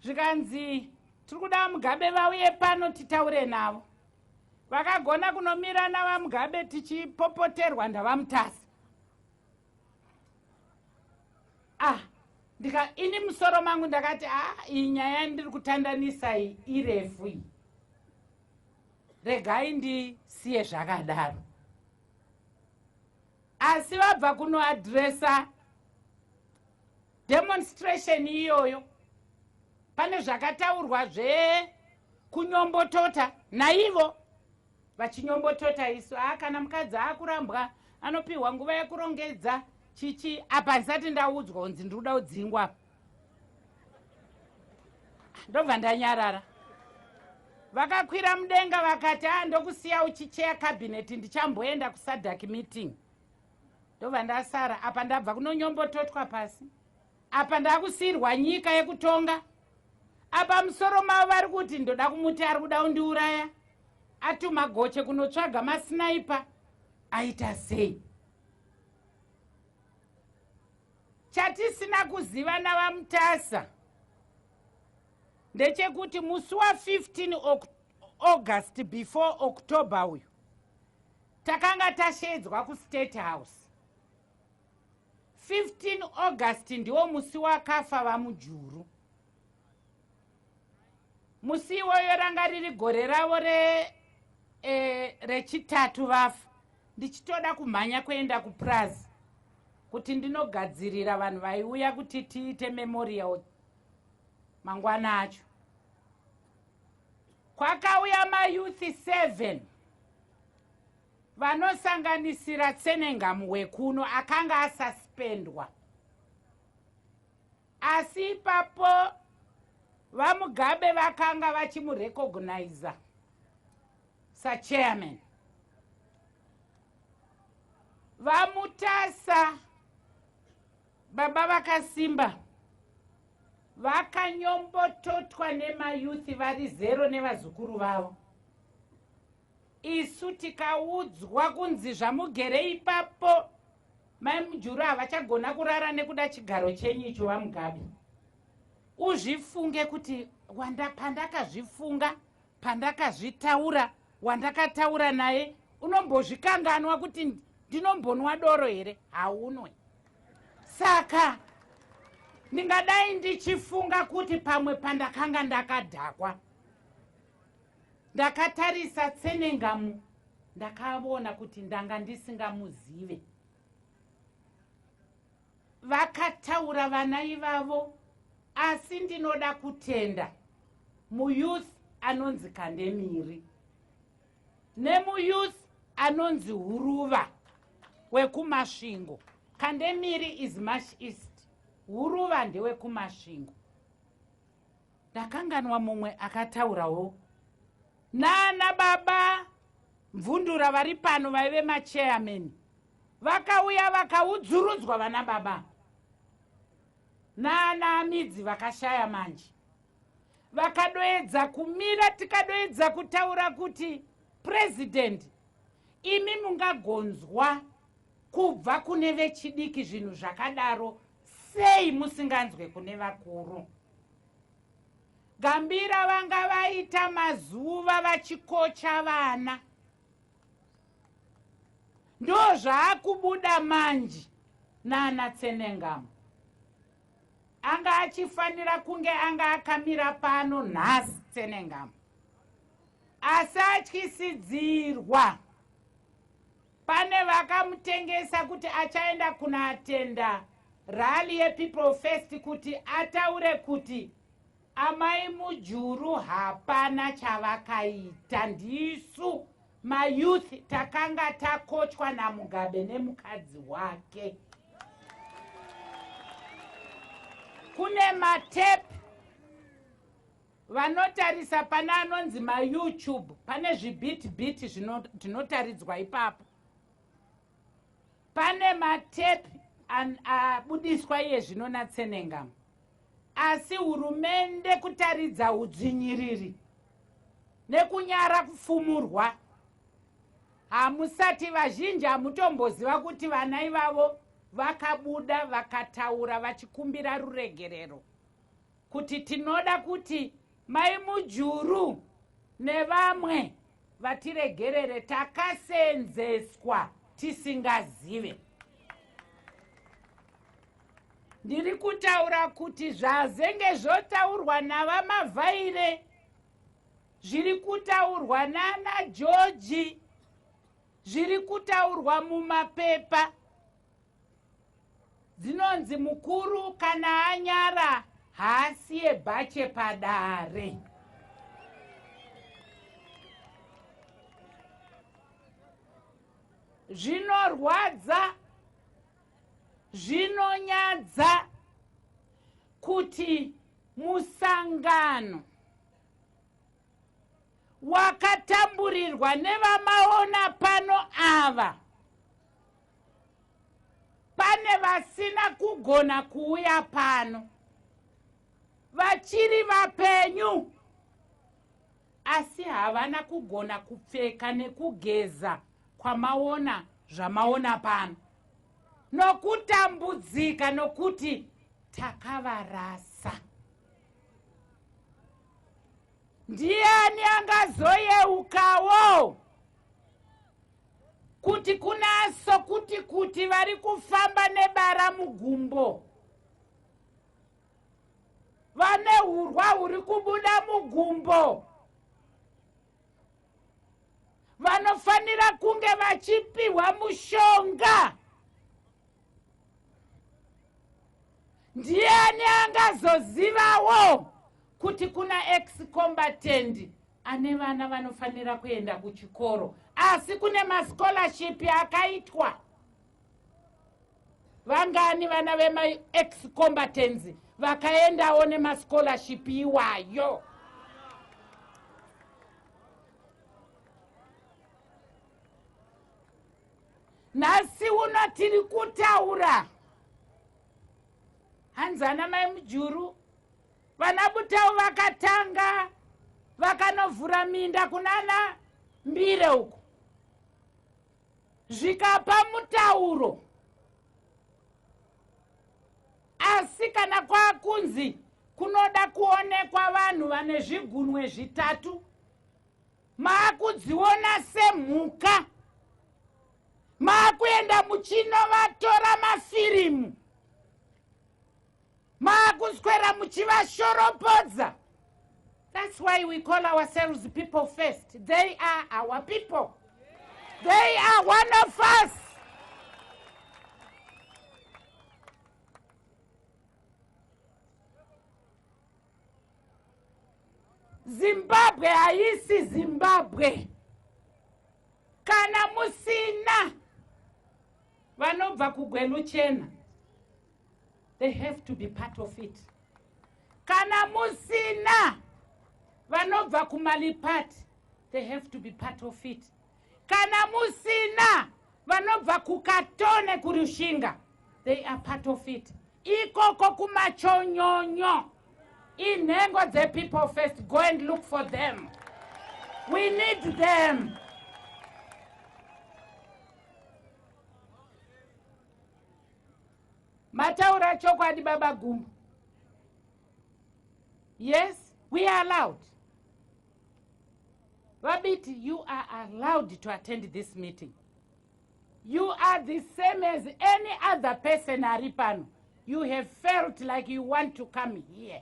Zvikanzi tiri kuda VaMugabe vauye pano titaure navo. Vakagona kunomira naVaMugabe tichipopoterwa ndaVaMutasa. Ah, ndika ini musoro mangu ndakati ah, iyi nyaya ndiri kutandanisa iyi irefu iyi, regai ndisiye zvakadaro. Asi vabva kunoadresa demonstration iyoyo, pane zvakataurwa zvekunyombotora naivo vachinyombotota isu. A, kana mukadzi aakurambwa anopiwa nguva yekurongedza chichi. Apa ndisati ndaudzwa kunzi ndiri kuda kudzingwa, ndobva ndanyarara. Vakakwira mudenga vakati, "A, ndokusiya uchicheya cabinet, ndichamboenda kuSADC meeting." Ndobva ndasara. Apa ndabva kunonyombototwa pasi, apa ndakusiyirwa nyika yekutonga. Apa musoro mavo vari kuti ndoda kumuti ari kuda kundiuraya, atuma goche kunotsvaga masniper, aita sei? Chatisina kuziva naVaMutasa ndechekuti musi wa15 August, before October uyu, takanga tashedzwa kuState House. 15 August ndiwo musi wakafa VaMujuru. Musi iwoyo ranga riri gore ravo rechitatu vafa. Ndichitoda kumhanya kuenda kupurazi kuti ndinogadzirira vanhu vaiuya kuti tiite memorial mangwana acho. Kwakauya mayouth 7 vanosanganisira Tsenengamu wekuno akanga asuspendwa, asi ipapo VaMugabe vakanga vachimurecogniza sachairman. VaMutasa, baba vakasimba, vakanyombototwa nemayouth vari zero nevazukuru vavo. Isu tikaudzwa kunzi zvamugere ipapo, Mai Mujuru havachagona kurara nekuda chigaro chenyu icho, VaMugabe. Uzvifunge kuti wanda pandakazvifunga, pandakazvitaura, wandakataura naye, unombozvikanganwa kuti ndinombonwa doro here? Haunwe. Saka ndingadai ndichifunga kuti pamwe pandakanga ndakadhakwa, ndakatarisa Tsenengamu, ndakaona kuti ndanga ndisingamuzive. Vakataura vana ivavo, asi ndinoda kutenda muyouth anonzi Kandemiri nemuyouth anonzi Huruva wekuMasvingo. Kandemiri is Mash East, Huruva ndewekuMasvingo. Ndakanganwa mumwe akataurawo nana baba Mvundura vari pano, vaive machairman. Vakauya vakaudzurudzwa vana baba nana Midzi vakashaya manje. Vakadoedza kumira, tikadoedza kutaura kuti, "President, imi mungagonzwa kubva kune vechidiki zvinhu zvakadaro sei musinganzwe kune vakuru?" Gambira vanga vaita mazuva vachikocha vana, ndo zvaakubuda manje nana Tsenengamu. Anga achifanira kunge anga akamira pano nhasi Tsenengamu, asi atyisidzirwa. Pane vakamutengesa kuti achaenda kunoatenda rally yePeople First kuti ataure kuti Amai Mujuru hapana chavakaita, ndisu mayouth takanga takochwa naMugabe nemukadzi wake. Kune matepi, vanotarisa pane anonzi maYouTube, pane zvibit bit zvinotaridzwa ipapo. Pane matepi abudiswa iye zvino naTsenengamu, asi hurumende kutaridza udzvinyiriri nekunyara kufumurwa, hamusati vazhinji hamutomboziva kuti vana ivavo vakabuda vakataura vachikumbira ruregerero. Kuti tinoda kuti Mai Mujuru nevamwe vatiregerere, takasenzeswa tisingazive. Ndiri kutaura kuti zvazenge zvotaurwa naVaMavhaire, zviri kutaurwa nana George, zviri kutaurwa mumapepa, dzinonzi mukuru kana anyara haasiye bhache padare. Zvinorwadza, zvinonyadza kuti musangano wakatamburirwa nevamaona pano ava, pane vasina kugona kuuya pano, vachiri vapenyu, asi havana kugona kupfeka nekugeza kwamaona zvamaona pano, nokutambudzika nokuti takavarasa. Ndiani angazoyeukawo kuti kunaso kuti vari kufamba nebara mugumbo, vane urwa huri kubuda mugumbo, vanofanira kunge vachipiwa mushonga? Ndiani angazozivawo kuti kuna ex-combatant ane vana vanofanira kuenda kuchikoro, asi kune mascholarship akaitwa? Vangani vana vemaex-combatants vakaendawo nemascholarship iwayo? Nhasi uno tiri kutaura, hanzi ana Mai Mujuru, vana Butau vakatanga vakanovhura minda kunana Mbire uko, zvikapa mutauro. Asi kana kwakunzi kunoda kuonekwa vanhu vane zvigunwe zvitatu, maakudziona semhuka, maakuenda muchinovatora mafirimu, maakuswera muchivashoropodza. That's why we call ourselves People First. They are our people, they are one of us. Zimbabwe haisi Zimbabwe kana musina vanobva kuGwelu chena. They have to be part of it. Kana musina vanobva kuMalipati, they have to be part of it. Kana musina vanobva kuKatone, kuRushinga, they are part of it. Ikoko kumachonyonyo inhengo dzePeople First. Go and look for them, we need them. Mataura chokwadi, Baba Gumbo. Yes, we are allowed. VaBiti, you are allowed to attend this meeting. You are the same as any other person ari pano. You have felt like you want to come here.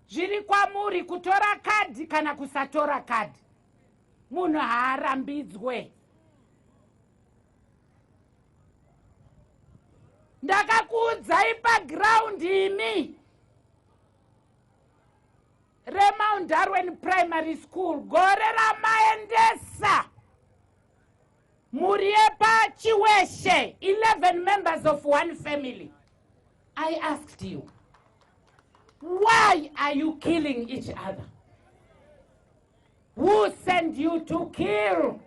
Zviri kwamuri kutora kadhi kana kusatora kadhi. Munhu haarambidzwe. Ndakakuudzai pagiraundi imi reMount Darwin Primary School, gore ramaendesa mhuri yepaChiweshe, 11 members of one family. I asked you, why are you killing each other? Who sent you to kill?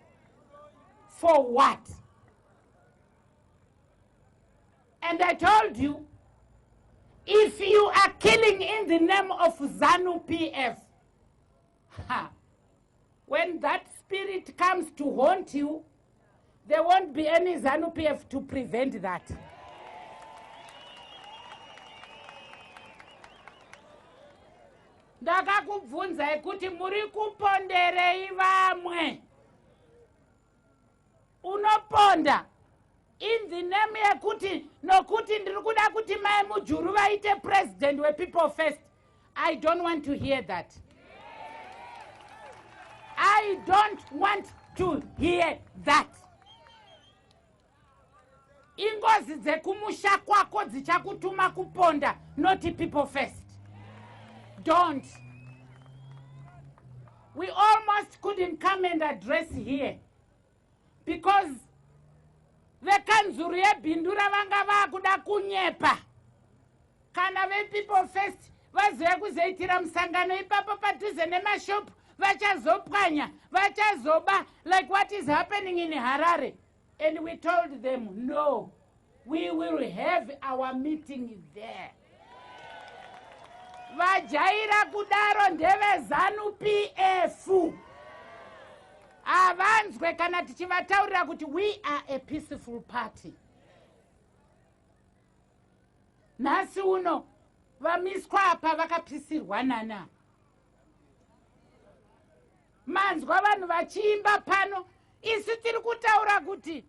For what? And I told you, if you are killing in the name of ZANU PF, ha, when that spirit comes to haunt you, there won't be any ZANU PF to prevent that. Ndakakubvunzai kuti muri kuponderei vamwe? Unoponda in the name yekuti nokuti ndiri kuda kuti Mai Mujuru vaite president wePeople First. I don't want to hear that. I don't want to hear that. Ingozi dzekumusha kwako dzichakutuma kuponda, not People First. Don't. We almost couldn't come and address here because vekanzuru yeBindura vanga vaakuda kunyepa. Kana vePeople First vazoya kuzoitira musangano ipapo padhuze nemashopu, vachazopwanya, vachazoba, like what is happening in Harare. And we told them, "No, we will have our meeting there." Vajaira kudaro ndeveZANU PF. Havanzwe kana tichivataurira kuti we are a peaceful party. Nhasi uno vamiswa apa vakapisirwa nana. Manzwa vanhu vachiimba pano. Isu tiri kutaura kuti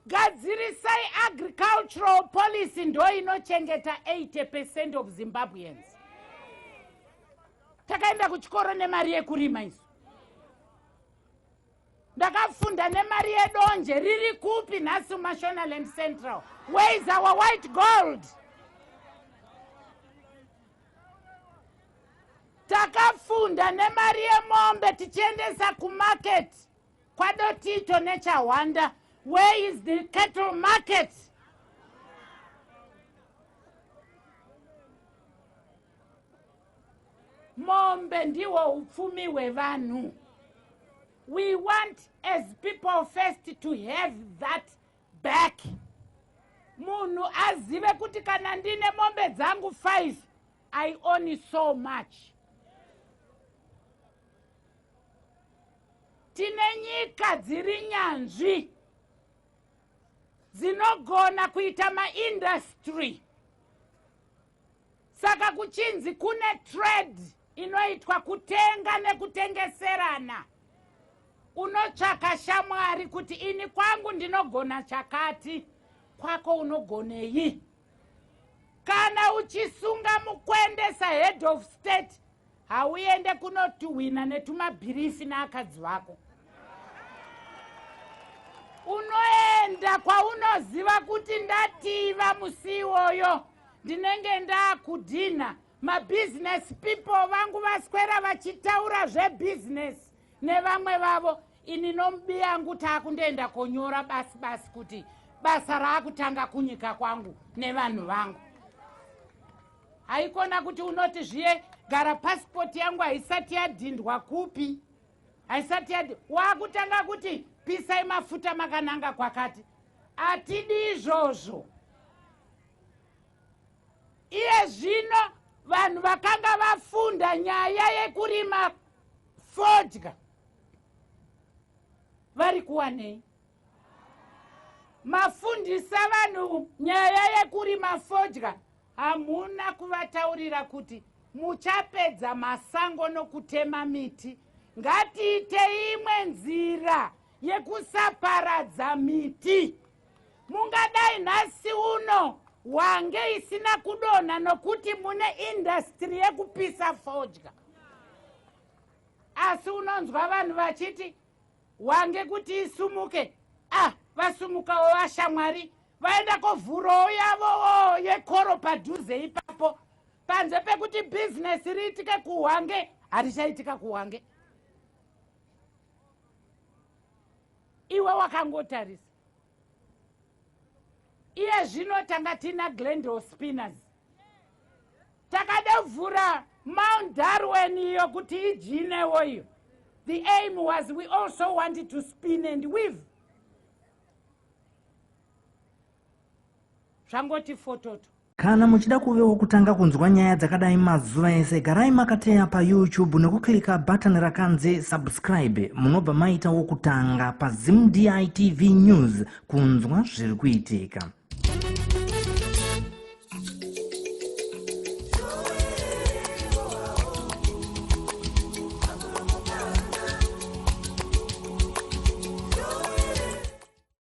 gadzirisai agricultural policy, ndo inochengeta 80% of Zimbabweans. Takaenda kuchikoro nemari yekurima isu. Ndakafunda nemari yedonje. Riri kupi nhasi muMashonaland Central? Where is our white gold? Takafunda nemari yemombe tichiendesa kumarket kwaDotito neChahwanda. Where is the cattle market? Mombe ndihwo upfumi hwevanhu. We want as People First to have that back. Munhu azive kuti kana ndine mombe dzangu 5, I own so much. Tine nyika dziri nyanzvi dzinogona kuita maindustry. Saka kuchinzi kune trade inoitwa, kutenga nekutengeserana, unotsvaka shamwari kuti ini kwangu ndinogona chakati, kwako unogonei? Kana uchisunga mukwende sahead of state, hauende kunotuhwina netumabhirifi naakadzi vako. Unoenda kwaunoziva kuti ndativa musi iwoyo ndinenge ndaakudhina mabusiness people vangu, vaswera vachitaura zvebhizinesi nevamwe vavo. Ini nomubi yangu taakundoenda konyora basi basi kuti basa raakutanga kunyika kwangu nevanhu vangu. Haikona kuti unoti zviye gara pasipoti yangu haisati yadhindwa kupi, haisati yadi, waakutanga kuti pisai mafuta makananga kwakati. Hatidi izvozvo. Iye zvino vanhu vakanga vafunda nyaya yekurima fodya vari kuwanei? Mafundisa vanhu nyaya yekurima fodya, hamuna kuvataurira kuti muchapedza masango nokutema miti. Ngatiite imwe nzira yekusaparadza miti. Mungadai nhasi uno wange isina kudonha nokuti mune industry yekupisa fodya. Asi unonzwa vanhu vachiti wange kuti isumuke, ah, vasumukawo vashamwari vaenda kovhurawo yavowo yekoro padhuze ipapo. Panze pekuti bhizinesi riitike kuHwange, harichaitika kuHwange. Iwe wakangotarisa. Iye zvino tanga tina Glendale Spinners, takadovhura Mount Darwin iyo kuti ijinewo iyo. The aim was we also wanted to spin and weave. Zvangoti fototo. Kana muchida kuvewo kutanga kunzwa nyaya dzakadai mazuva ese, garai makateya paYouTube nekuklika bhatani rakanzi subscribe. Munobva maitawo kutanga paZimDI TV News kunzwa zviri kuitika.